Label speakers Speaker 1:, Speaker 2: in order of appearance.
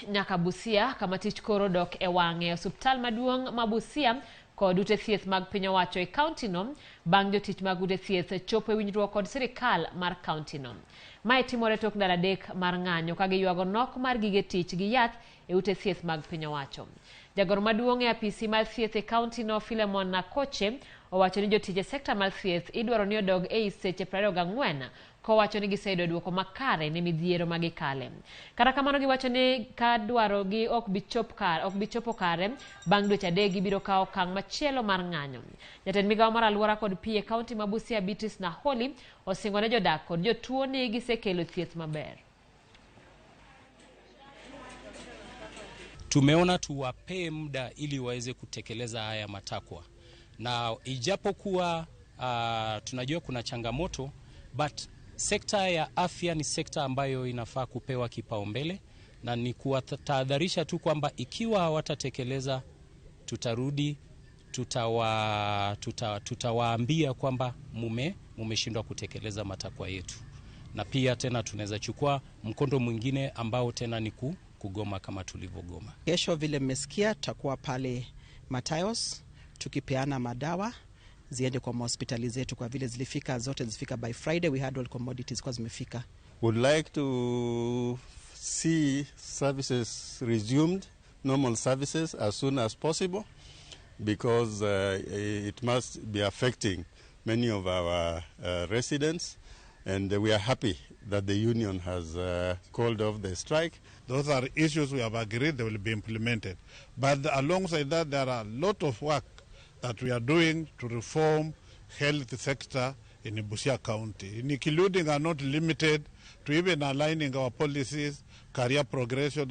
Speaker 1: Nyaka Busia kama tich koro dok e wang'e. Osuptal maduong' ma Busia kod ute thieth mag piny owacho e kaunti no bang' jotich mag ute thieth chopo e winjruok kod sirikal mar kaunti no. Mae timore tok ndalo 3 mar ng'anyo ka giywago nok mar gige tich gi yath e ute thieth mag piny owacho. Jagoro maduong' e apisi mar thieth e kaunti no Philemon Nakoche owacho ni jotich e sekta mar thieth idwaro ni odog ei seche 24 kowacho ni giseyudo duoko makare ne midhiero ma gikale. Kata kamano giwacho ni ka dwarogi ok bi chop kare, ok bi chopo kare bang' dweche 3 gibiro kawo okang' machielo mar ng'anyo. Jatend migawo mar alwora kod pi e kaunti ma Busia Beatrice Naholi osingo ne jodak kod jotuo ni gisekelo thieth maber.
Speaker 2: Tumeona tuwapee muda ili waweze kutekeleza haya matakwa, na ijapokuwa tunajua kuna changamoto, but sekta ya afya ni sekta ambayo inafaa kupewa kipaumbele, na ni kuwatahadharisha tu kwamba ikiwa hawatatekeleza tutarudi, tutawaambia kwamba mumeshindwa kutekeleza matakwa yetu. Na pia tena tunaweza chukua mkondo mwingine ambao tena ni kugoma kama tulivyogoma.
Speaker 3: Kesho vile mmesikia tutakuwa pale Matayos tukipeana madawa ziende kwa hospitali zetu, kwa vile zilifika zote, zilifika by Friday. We had all commodities kwa zimefika.
Speaker 4: Would like to see services resumed, normal services as soon as possible, because it must be affecting many of our residents, and we are happy that the union has called off the strike.
Speaker 5: Those are issues we have agreed they will be implemented. But alongside that, there are a lot of work that we are doing to reform health sector in Busia County, including and not limited to even aligning our policies, career progression